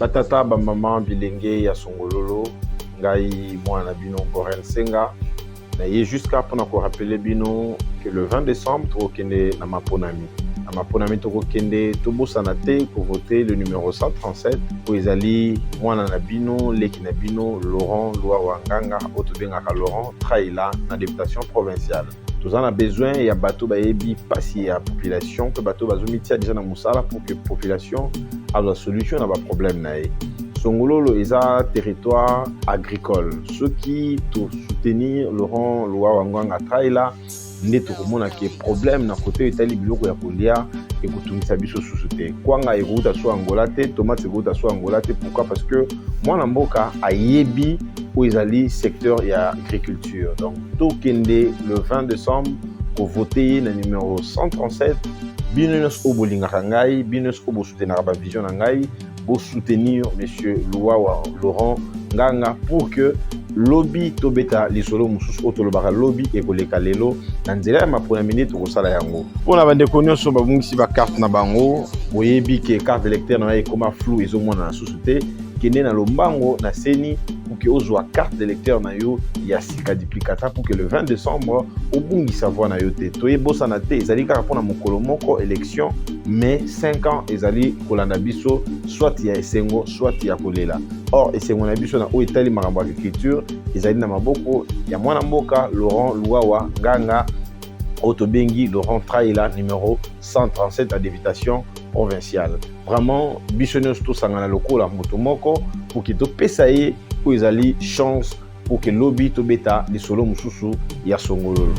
Batata, bamama, bilenge ya Songololo, ngai mwana na bino Goren Senga naye jusqu'à mpona korappeler bino que le 20 décembre tokokende na maponami. Na maponami tokokende, tobosana te kovote le numéro 137 oyo ezali mwana na bino, leki na bino, Laurent Luwawa Nganga, oyo tobengaka Laurent Traila, na députation provinciale. Toza na besoin ya bato bayebi mpasi ya population mpe bato bazomitia déjà na mosala pour que population azwa solution na baproblème na ye. Songololo eza territoire agricole. Soki tosoutenir Laurent Luwawa Nganga Traila, nde tokomona ke problème na kote oyo etali biloko ya kolia ekotungisa biso susu te. Kwanga ekouta so Angola te, tomate ekouta so Angola te. Pourquoi? Parce que mwana mboka ayebi oyo ezali secteur ya agriculture. Donc tokende le 20 décembre kovote ye na numéro 137. Bino nyonso oyo bolingaka ngai, bino nyonso oyo bosoutenaka bavision na ngai, bosoutenir monsieur Luwawa Laurent Nganga pour que lobi tobeta lisolo mosusu oyo tolobaka lobi ekoleka lelo. Na nzela ya maponami nde tokosala yango. Mpona bandeko nyonso babungisi bacarte na bango, boyebi ke carte d'électeur na yo ekoma flou, ezomonana susu te, kende na lombango na CENI pour ke ozwa carte d'électeur na yo ya sika, duplicata, pour que le 20 décembre obungisa voix na yo te. Toyebosana te, ezali kaka mpona mokolo moko élection, mais 5 ans ezali kolanda biso, soit ya esengo, soit ya kolela. Or esengo na biso na oyo etali makambo ya agriculture ezali na maboko ya mwana mboka Laurent Luwawa Nganga, oyo tobengi Laurent Traila, numéro 137 à députation provinciale. Vraiment, biso nyonso tosangana lokola moto moko pour ke topesa ye oyo ezali chance pour ke lobi tobeta lisolo mosusu ya Songololo.